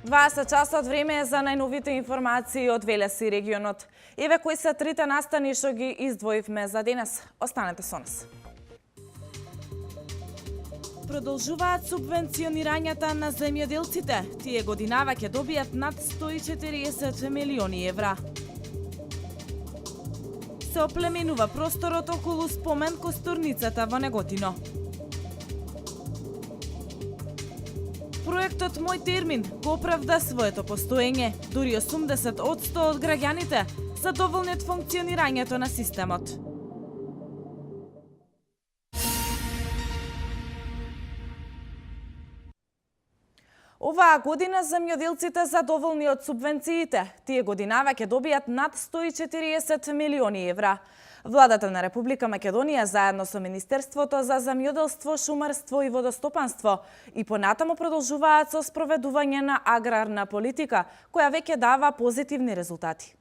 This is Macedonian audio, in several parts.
20 часот време е за најновите информации од Велес и регионот. Еве кои се трите настани што ги издвоивме за денес. Останете со нас. Продолжуваат субвенционирањата на земјоделците. Тие годинава ќе добијат над 140 милиони евра. Се оплеменува просторот околу спомен костурницата во Неготино. Проектот Мој термин го оправда своето постоење. Дури 80% од граѓаните задоволни од функционирањето на системот. Оваа година земјоделците задоволни од субвенциите. Тие годинава ќе добијат над 140 милиони евра. Владата на Република Македонија заедно со Министерството за земјоделство, шумарство и водостопанство и понатаму продолжуваат со спроведување на аграрна политика, која веќе дава позитивни резултати.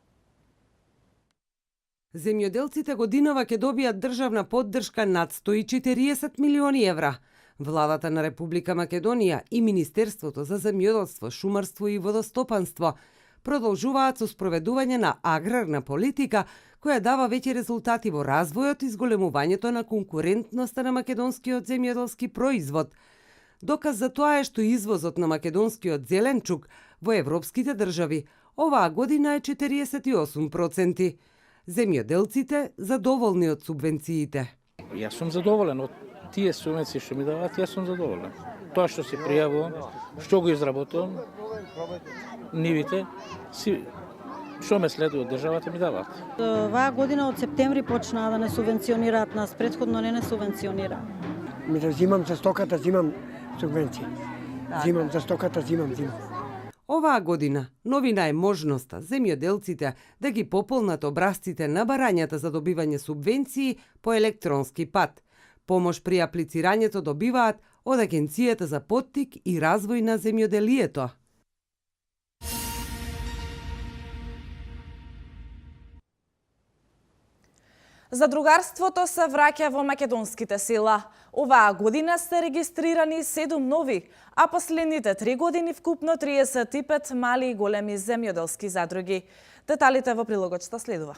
Земјоделците годинава ќе добијат државна поддршка над 140 милиони евра. Владата на Република Македонија и Министерството за земјоделство, шумарство и водостопанство продолжуваат со спроведување на аграрна политика која дава веќе резултати во развојот и зголемувањето на конкурентноста на македонскиот земјоделски производ. Доказ за тоа е што извозот на македонскиот зеленчук во европските држави оваа година е 48%. Земјоделците задоволни од субвенциите. Јас сум задоволен од тие субвенции што ми даваат, јас сум задоволен. Тоа што се пријавувам, што го изработувам, нивите, што ме следува државата ми даваат. Оваа година од септември почнаа да не субвенционираат нас, претходно не субвенционира. Ми да зимам за стоката, зимам субвенции. Зимам за стоката, зимам. Оваа година новина е можноста земјоделците да ги пополнат образците на барањата за добивање субвенции по електронски пат. Помош при аплицирањето добиваат од Агенцијата за поттик и развој на земјоделието. Задругарството се враќа во македонските села. Оваа година се регистрирани 7 нови, а последните 3 години вкупно 35 мали и големи земјоделски задруги. Деталите во прилогот што следува.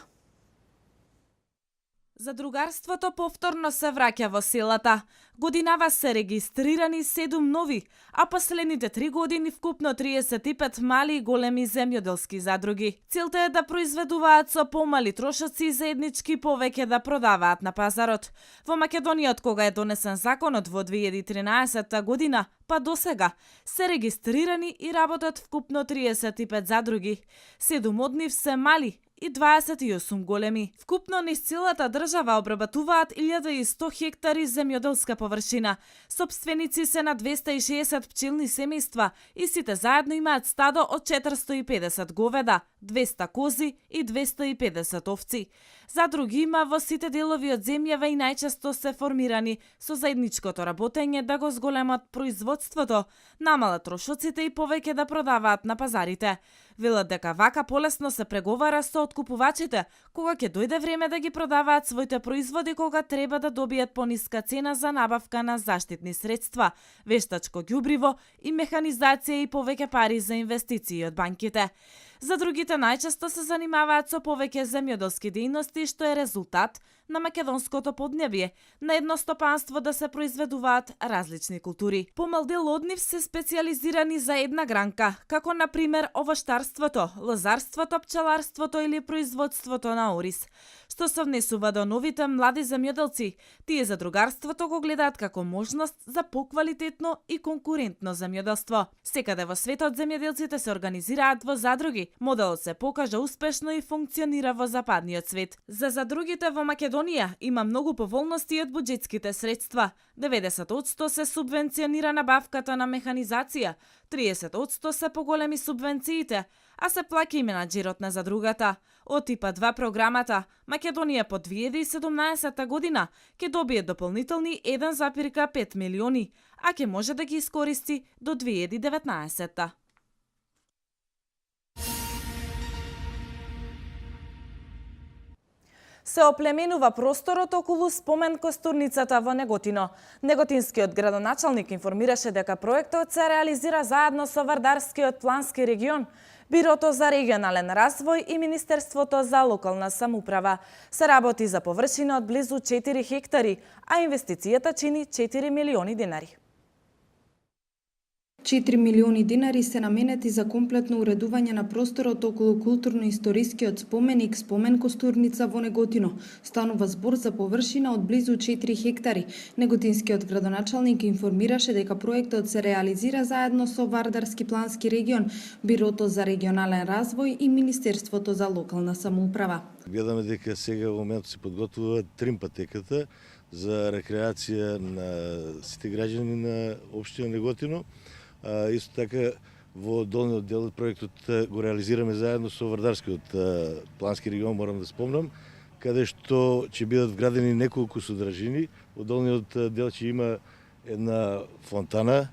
Задругарството повторно се враќа во селата. Годинава се регистрирани 7 нови, а последните 3 години вкупно 35 мали и големи земјоделски задруги. Целта е да произведуваат со помали трошоци и заеднички повеќе да продаваат на пазарот. Во Македонија од кога е донесен законот во 2013 година, па до сега, се регистрирани и работат вкупно 35 задруги. 7 од нив се мали и 28 големи. Вкупно низ целата држава обработуваат 1100 хектари земјоделска површина. Сопственици се на 260 пчелни семејства и сите заедно имаат стадо од 450 говеда, 200 кози и 250 овци. Задруги има во сите делови од земјава и најчесто се формирани со заедничкото работење да го зголемат производството, намалат трошоците и повеќе да продаваат на пазарите. Велат дека вака полесно се преговара со откупувачите, кога ќе дојде време да ги продаваат своите производи, кога треба да добијат пониска цена за набавка на заштитни средства, вештачко ѓубриво и механизација и повеќе пари за инвестиции од банките. Задругите најчесто се занимаваат со повеќе земјоделски дејности, што е резултат на македонското поднебје, на едно стопанство да се произведуваат различни култури. Помал дел од нив се специјализирани за една гранка, како на пример овоштарството, лозарството, пчеларството или производството на ориз. Што се внесува до новите млади земјоделци, тие задругарството го гледаат како можност за поквалитетно и конкурентно земјоделство. Секаде во светот земјоделците се организираат во задруги. Моделот се покажа успешно и функционира во западниот свет. За задругите во Македонија има многу поволности од буџетските средства. 90% се субвенционира набавката на механизација, 30% се поголеми субвенциите, а се плаќа и менаџерот на задругата. Од типа 2 програмата, Македонија по 2017 година ќе добие дополнителни 1,5 милиони, а ќе може да ги искористи до 2019. Се оплеменува просторот околу спомен костурницата во Неготино. Неготинскиот градоначалник информираше дека проектот се реализира заедно со Вардарскиот плански регион, Бирото за регионален развој и Министерството за локална самоуправа. Се работи за површина од близу 4 хектари, а инвестицијата чини 4 милиони денари. 4 милиони денари се наменети за комплетно уредување на просторот околу културно-историскиот споменик Спомен костурница во Неготино. Станува збор за површина од близу 4 хектари. Неготинскиот градоначалник информираше дека проектот се реализира заедно со Вардарски плански регион, Бирото за регионален развој и Министерството за локална самоуправа. Гледаме дека сега во моментот се подготвува трим патеката за рекреација на сите граѓани на општина Неготино. Исто така во долниот дел од проектот го реализираме заедно со Вардарскиот плански регион, морам да спомнам, каде што ќе бидат вградени неколку содржини. Во долниот дел ќе има една фонтана,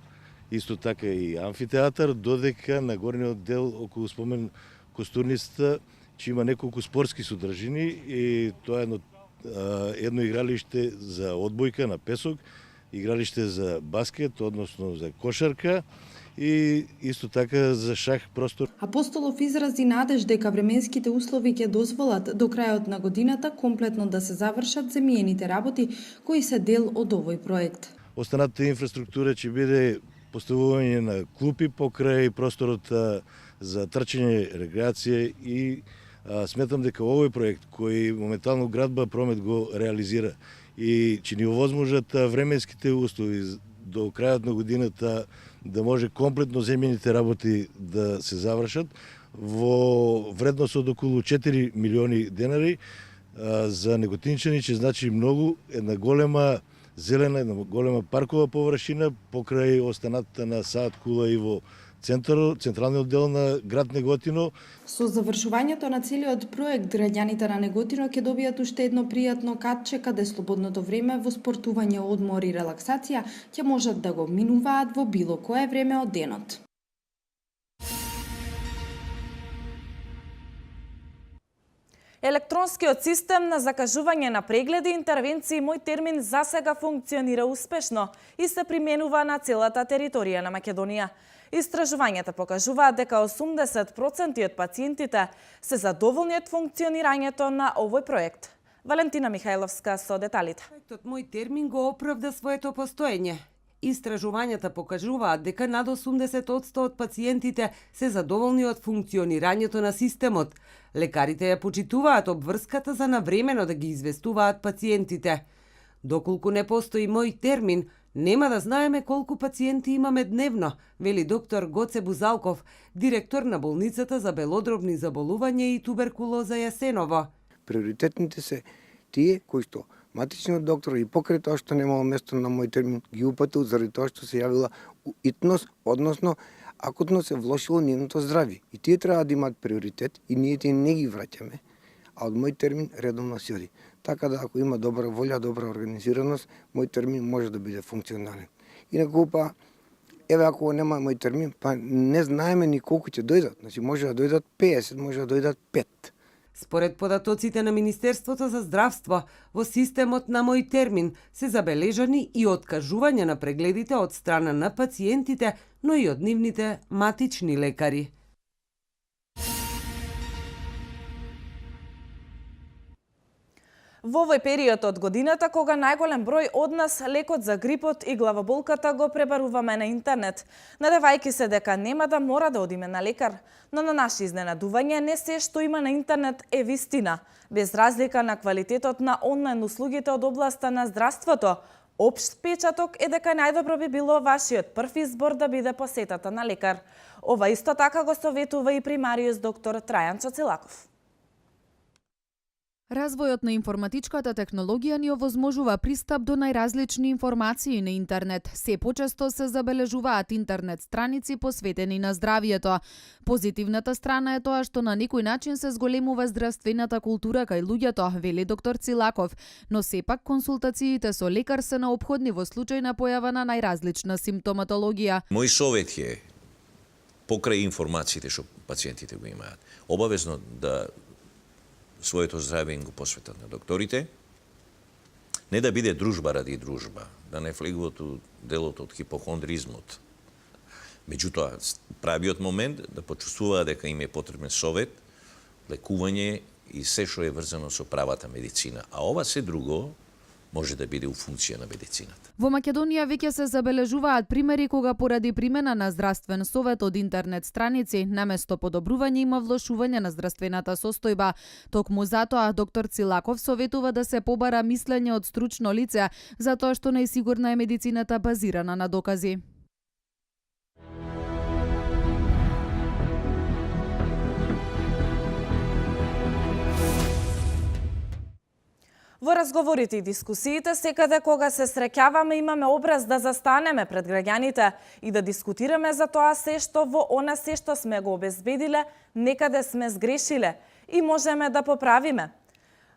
исто така и амфитеатар, додека на горниот дел околу спомен костурницата ќе има неколку спортски содржини и тоа е едно игралиште за одбојка на песок, игралиште за баскет, односно за кошарка и исто така за шах простор. Апостолов изрази надеж дека временските услови ќе дозволат до крајот на годината комплетно да се завршат земјените работи кои се дел од овој проект. Останатата инфраструктура ќе биде поставување на клупи покрај просторот за трчање, рекреација и сметам дека овој проект кој моментално градба Промет го реализира и ќе ни овозможат временските услови до крајот на годината да може комплетно земјените работи да се завршат во вредност од околу 4 милиони денари. За неготинчани ќе значи многу, една голема зелена, една голема паркова површина покрај останатата на Саат Кула и во централниот дел на град Неготино. Со завршувањето на целиот проект, граѓаните на Неготино ќе добијат уште едно пријатно катче каде слободното време во спортување, одмор и релаксација ќе можат да го минуваат во било кое време од денот. Електронскиот систем на закажување на прегледи и интервенции Мој термин засега функционира успешно и се применува на целата територија на Македонија. Истражувањата покажуваат дека 80% од пациентите се задоволни од функционирањето на овој проект. Валентина Михајловска со деталите. Проектот Мој термин го оправда своето постоење. Истражувањата покажуваат дека над 80% од пациентите се задоволни од функционирањето на системот. Лекарите ја почитуваат обврската за навремено да ги известуваат пациентите. Доколку не постои Мој термин, нема да знаеме колку пациенти имаме дневно, вели доктор Гоце Бузалков, директор на болницата за белодробни заболувања и туберкулоза Јасеново. Приоритетните се тие кои што матичниот доктор и покрај тоа што немало место на Мој термин ги упатил заради тоа што се јавила итност, односно акутно се влошило нивното здравје. И тие треба да имаат приоритет и ние тие не ги враќаме, а од Мој термин редовно се оди. Така да ако има добра волја, добра организираност, Мој термин може да биде функционален. Инаку па, еве ако нема Мој термин, па не знаеме ни колку ќе дојдат. Значи може да дојдат 50, може да дојдат 5. Според податоците на Министерството за здравство, во системот на Мој термин се забележани и откажување на прегледите од страна на пациентите, но и од нивните матични лекари. Во овој период од годината, кога најголем број од нас лекот за грипот и главоболката го пребаруваме на интернет, надевајќи се дека нема да мора да одиме на лекар, но на наше изненадување не се што има на интернет е вистина. Без разлика на квалитетот на онлайн услугите од областа на здравството, општ печаток е дека најдобро би било вашиот прв избор да биде посетата на лекар. Ова исто така го советува и примариус доктор Трајан Чацилаков. Развојот на информатичката технологија ни овозможува пристап до најразлични информации на интернет. Се почесто се забележуваат интернет страници посветени на здравието. Позитивната страна е тоа што на некој начин се зголемува здравствената култура кај луѓето, вели доктор Цилаков, но сепак консултациите со лекар се неопходни во случај на појава на најразлична симптоматологија. Мој совет е, покрај информациите што пациентите го имаат, обавезно да своето здравје им го посветат на докторите. Не да биде дружба ради дружба, да не влегуват у делот од хипохондризмот. Меѓутоа, правиот момент да почувствуваат дека им е потребен совет, лекување и се што е врзано со правата медицина. А ова се друго може да биде у функција на медицината. Во Македонија веќе се забележуваат примери кога поради примена на здравствен совет од интернет страници, наместо подобрување има влошување на здравствената состојба. Токму затоа доктор Цилаков советува да се побара мислење од стручно лице, затоа што најсигурна е медицината базирана на докази. Во разговорите и дискусиите, секаде кога се среќаваме, имаме образ да застанеме пред граѓаните и да дискутираме за тоа се што во она се што сме го обезбедиле, некаде сме сгрешиле и можеме да поправиме.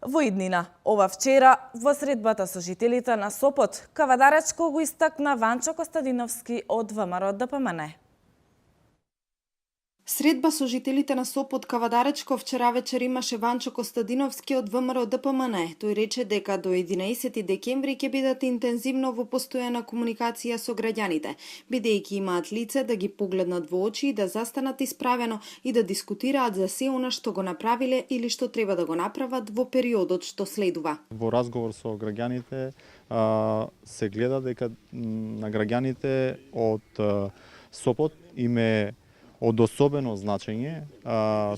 Во иднина, ова вчера, во средбата со жителите на Сопот, Кавадаречко го истакна Ванчо Костадиновски од ВМРО ДПМН. Средба со жителите на Сопот Кавадаречко вчера вечер имаше Ванчо Костадиновски од ВМРО ДПМН. Тој рече дека до 11 декември ќе бидат интензивно во постојана комуникација со граѓаните, бидејќи имаат лице да ги погледнат во очи и да застанат исправено и да дискутираат за се она што го направиле или што треба да го направат во периодот што следува. Во разговор со граѓаните се гледа дека на граѓаните од Сопот им е од особено значење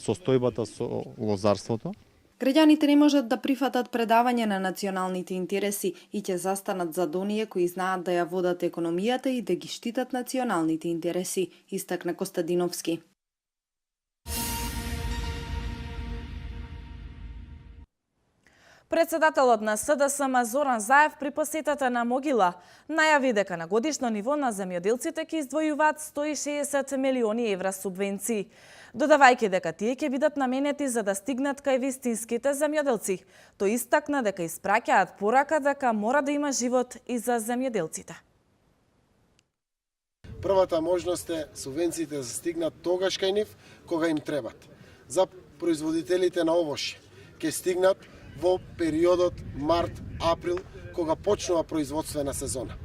состојбата со лозарството. Граѓаните не можат да прифатат предавање на националните интереси и ќе застанат за оние кои знаат да ја водат економијата и да ги штитат националните интереси, истакна Костадиновски. Председателот на СДСМ Зоран Заев при посетата на Могила најави дека на годишно ниво на земјоделците ќе издвојуваат 160 милиони евра субвенции, додавајќи дека тие ќе бидат наменети за да стигнат кај вистинските земјоделци. Тој истакна дека испраќаат порака дека мора да има живот и за земјоделците. Првата можност е субвенциите да стигнат тогаш кај нив кога им требат. За производителите на овоше ќе стигнат во периодот март-април, кога почнува производствена сезона.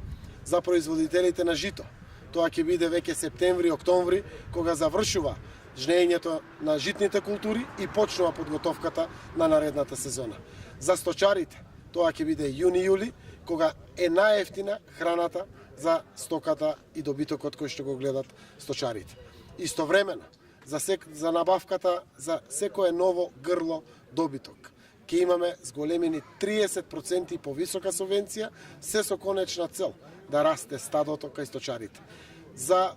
За производителите на жито, тоа ќе биде веќе септември-октомври, кога завршува жнеењето на житните култури и почнува подготовката на наредната сезона. За сточарите, тоа ќе биде јуни-јули, кога е најефтина храната за стоката и добитокот кој што го гледат сточарите. Истовремено, за набавката за секое ново грло добиток ќе имаме зголемени 30% повисока субвенција, се со конечна цел да расте стадото кај сточарите. За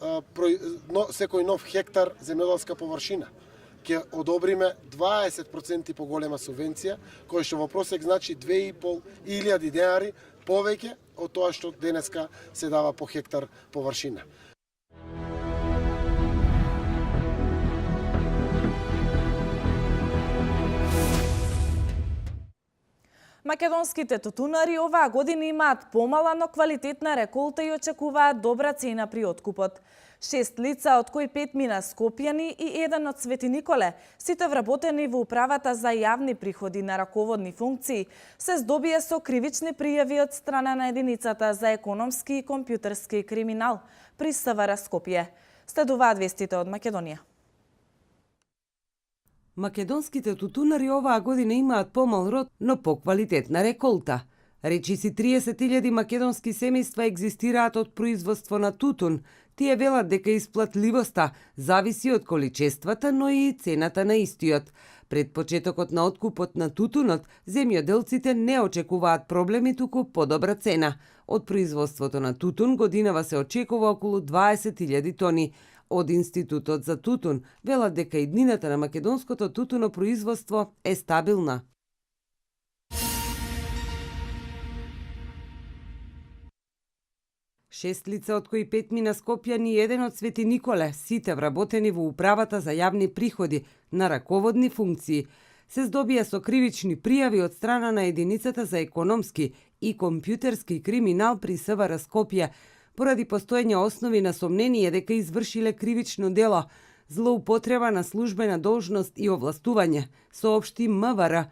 секој нов хектар земјоделска површина ќе одобриме 20% поголема субвенција, која што во просек значи 2.500 денари повеќе од тоа што денеска се дава по хектар површина. Македонските тутунари оваа година имаат помала, но квалитетна реколта и очекуваат добра цена при откупот. 6 лица, од кои 5 мина Скопјани и 1 од Свети Николе, сите вработени во управата за јавни приходи на раководни функции, се здобие со кривични пријави од страна на единицата за економски и компјутерски криминал при СВР Скопје. Следуваат вестите од Македонија. Македонските тутунари оваа година имаат помал род, но поквалитетна реколта. Речиси 30.000 македонски семејства екзистираат од производство на тутун. Тие велат дека исплатливоста зависи од количествата, но и цената на истиот. Пред почетокот на откупот на тутунот, земјоделците не очекуваат проблеми, туку подобра цена. Од производството на тутун годинава се очекува околу 20.000 тони. Од Институтот за тутун велат дека иднината на македонското тутунопроизводство е стабилна. Шест лица, од кои 5 мина Скопјани и 1 од Свети Николе, сите вработени во управата за јавни приходи на раководни функции, се здобија со кривични пријави од страна на единицата за економски и компјутерски криминал при СВР Скопје, поради постоење основи на сомнение дека извршиле кривично дело, злоупотреба на службена должност и овластување, соопшти МВР.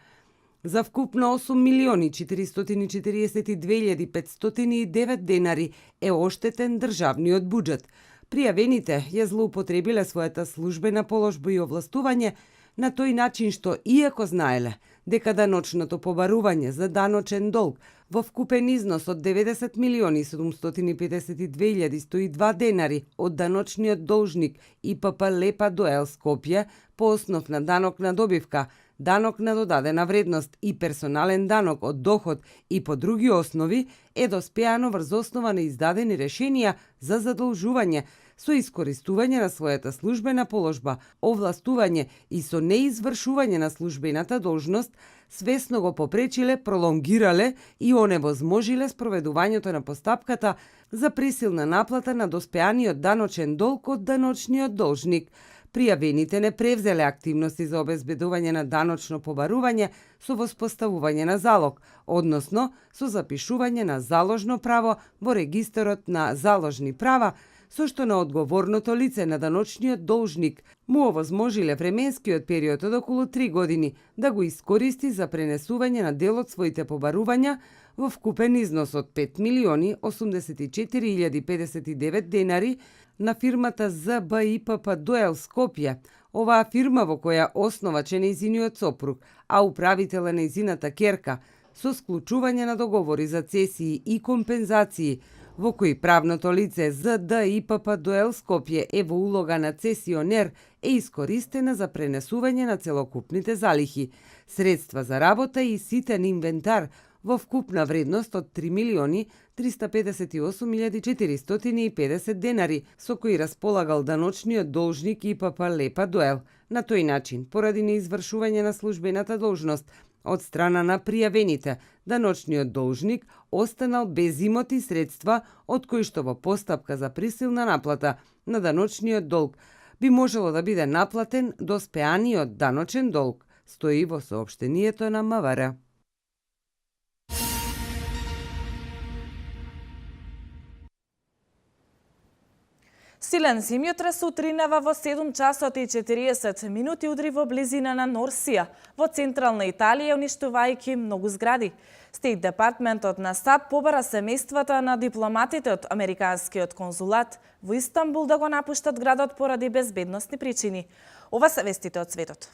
За вкупно 8.442.509 денари е оштетен државниот буџет. Пријавените ја злоупотребиле својата службена положба и овластување на тој начин што, иако знаеле дека даночното побарување за даночен долг во вкупен износ од 90.752.102 денари од даночниот должник ИПП Лепа Дуел Скопје по основ на данок на добивка, данок на додадена вредност и персонален данок од доход и по други основи е доспеано врз основа на издадени решенија за задолжување со искористување на својата службена положба, овластување и со неизвршување на службената должност, свесно го попречиле, пролонгирале и оневозможиле спроведувањето на постапката за присилна наплата на доспеаниот даночен долг од даночниот должник. Пријавените не превзеле активности за обезбедување на даночно побарување со воспоставување на залог, односно со запишување на заложно право во регистарот на заложни права, со што на одговорното лице на даночниот должник му овозможиле временскиот период од околу 3 години да го искористи за пренесување на дел од своите побарувања во вкупен износ од 5.084.059 денари на фирмата ЗБИПП Дуел Скопје. Оваа фирма во која основач е нејзиниот сопруг, а управител е нејзината керка, со склучување на договори за цесии и компензации, во кои правното лице ЗДИПП Дуел Скопје е во улога на цесионер, е искористена за пренесување на целокупните залихи, средства за работа и ситен инвентар во вкупна вредност од 3.358.450 денари, со кои располагал даночниот должник ИПП Лепа Дуел. На тој начин, поради неизвршување на службената должност од страна на пријавените, даночниот должник останал без имоти средства од кои што во постапка за присилна наплата на даночниот долг би можело да биде наплатен доспеаниот даночен долг, стои во соопштението на МВР. Силен земјотрес утринава во 7 часот и 40 минути удри во близина на Норсија, во централна Италија, уништувајќи многу згради. Стейт департментот на САД побара семејствата на дипломатите од Американскиот конзулат во Истанбул да го напуштат градот поради безбедносни причини. Ова се вестите од светот.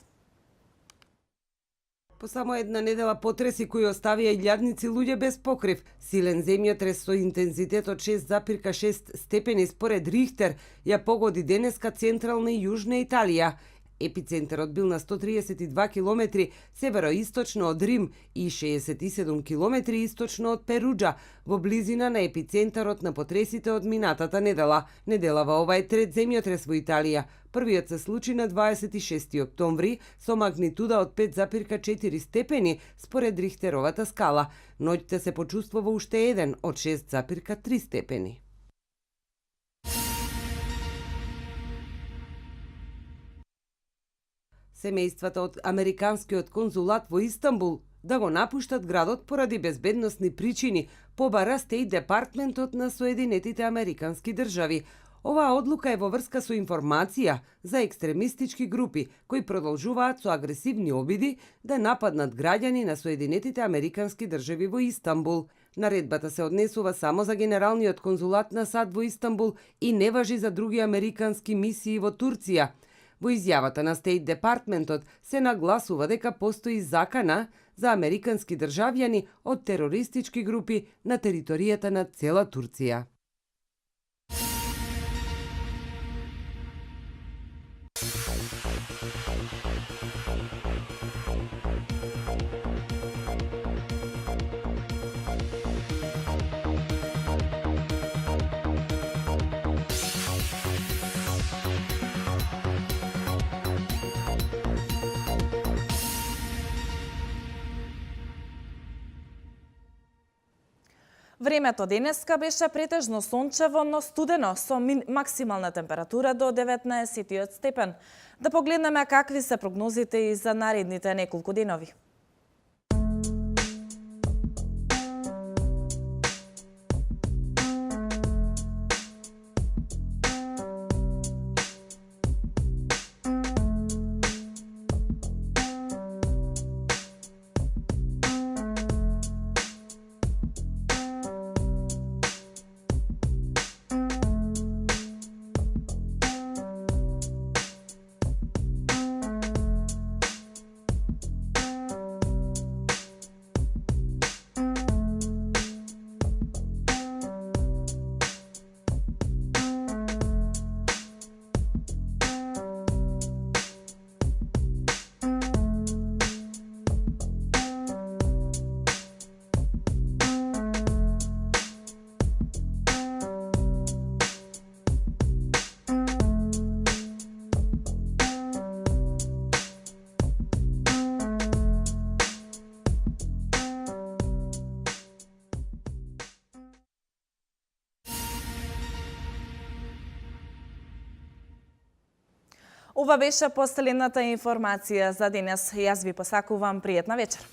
По само една недела потреси кои оставија илјадници луѓе без покрив, силен земјотрес со интензитет од 6,6 степени според Рихтер ја погоди денеска централна и јужна Италија. Епицентарот бил на 132 километри североисточно од Рим и 67 километри источно од Перуџа, во близина на епицентарот на потресите од минатата недела. Неделава ова е трет земјотрес во Италија. Првиот се случи на 26 октомври со магнитуда од 5,4 степени според Рихтеровата скала. Ноќта се почувствува уште еден од 6,3 степени. Семејствата од Американскиот конзулат во Истанбул да го напуштат градот поради безбедносни причини, побара Стейт департментот на Соединетите Американски држави. Оваа одлука е во врска со информација за екстремистички групи кои продолжуваат со агресивни обиди да нападнат граѓани на Соединетите Американски држави во Истанбул. Наредбата се однесува само за Генералниот конзулат на САД во Истанбул и не важи за други американски мисии во Турција. Во изјавата на Стейт департментот се нагласува дека постои закана за американски државјани од терористички групи на територијата на цела Турција. Времето денеска беше претежно сончево, но студено, со максимална температура до 19 степен. Да погледнеме какви се прогнозите и за наредните неколку денови. Ова беше последната информација за денес. Јас ви посакувам пријатна вечер.